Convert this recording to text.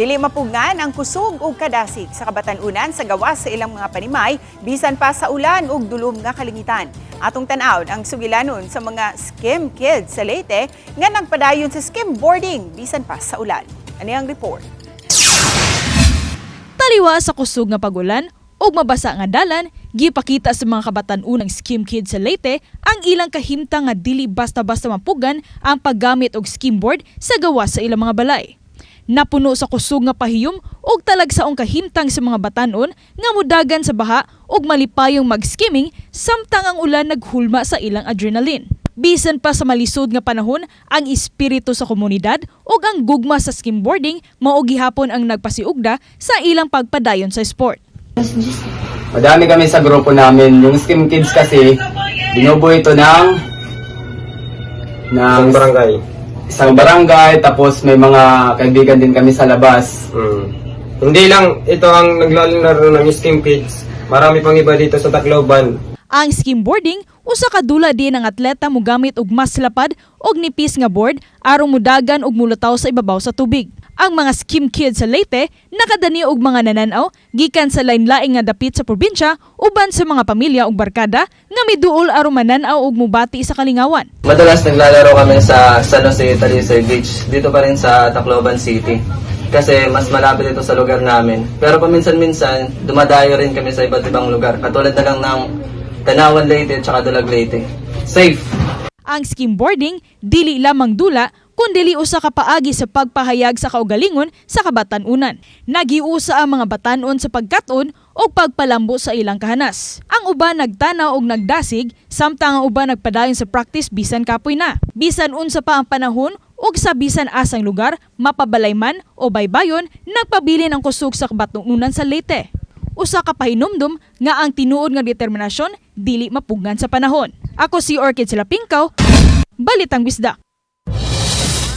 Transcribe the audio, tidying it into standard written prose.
Dili mapugngan ang kusog ug kadasig sa kabatan-unan sa gawas sa ilang mga panimay bisan pa sa ulan ug dulom nga kalangitan. Atong tan-awon ang sugilanon sa mga skim kids sa Leyte nga nagpadayon sa skim boarding bisan pa sa ulan. Ani ang report. Taliwa sa kusog nga pagulan ug mabasa nga dalan, gipakita sa mga kabatan-unang skim kids sa Leyte ang ilang kahimtang nga dili basta-basta mapugan ang paggamit og skimboard sa gawas sa ilang mga balay. Napuno sa kusog nga pahiyom ug talagsaong kahimtang sa mga batanon nga mudagan sa baha ug malipayong mag-skimming samtang ang ulan naghulma sa ilang adrenaline. Bisan pa sa malisod nga panahon, ang espiritu sa komunidad ug ang gugma sa skimboarding mao gihapon ang nagpasiugda sa ilang pagpadayon sa sport. Madami kami sa grupo namin. Yung Skim Kids kasi, binubuo ito ng Isang barangay. Isang barangay, tapos may mga kaibigan din kami sa labas. Hindi lang ito ang naglalaro ng Skim Kids. Marami pang iba dito sa Tacloban. Ang skimboarding usa ka dula din ang atleta mogamit og mas lapad og nipis nga board aron mudagan og mulutaw sa ibabaw sa tubig. Ang mga skim kids sa Leyte nakadani og mga nananaw gikan sa lain-laing nga dapit sa probinsya uban sa mga pamilya ug barkada nga miduol aron manan-aw og mubati sa kalingawan. Madalas naglalaro kami sa San Jose Talisay Beach, dito pa rin sa Tacloban City. Kasi mas malapit ito sa lugar namin. Pero paminsan-minsan, dumadayo rin kami sa iba't ibang lugar. Katulad na lang ng Tanawan Leyte at saka Dulag Leyte. Safe! Ang skimboarding dili lamang dula kundi usa ka paagi sa pagpahayag sa kaugalingon sa kabatan-unan. Nagiusa ang mga batan-on sa pagkat-on o pagpalambo sa ilang kahanas. Ang uban nagtanaw og nagdasig samtang ang uban nagpadayon sa practice bisan kapoy na. Bisan unsa pa ang panahon ug sa bisan asang lugar, mapabalay man o baybayon, nagpabilin ang kusog sa kabatan-unan sa Leyte. Usa ka pahinumdum nga ang tinuod nga determinasyon dili mapugngan sa panahon. Ako si Orchid Silapingkaw, Balitang Bisdak.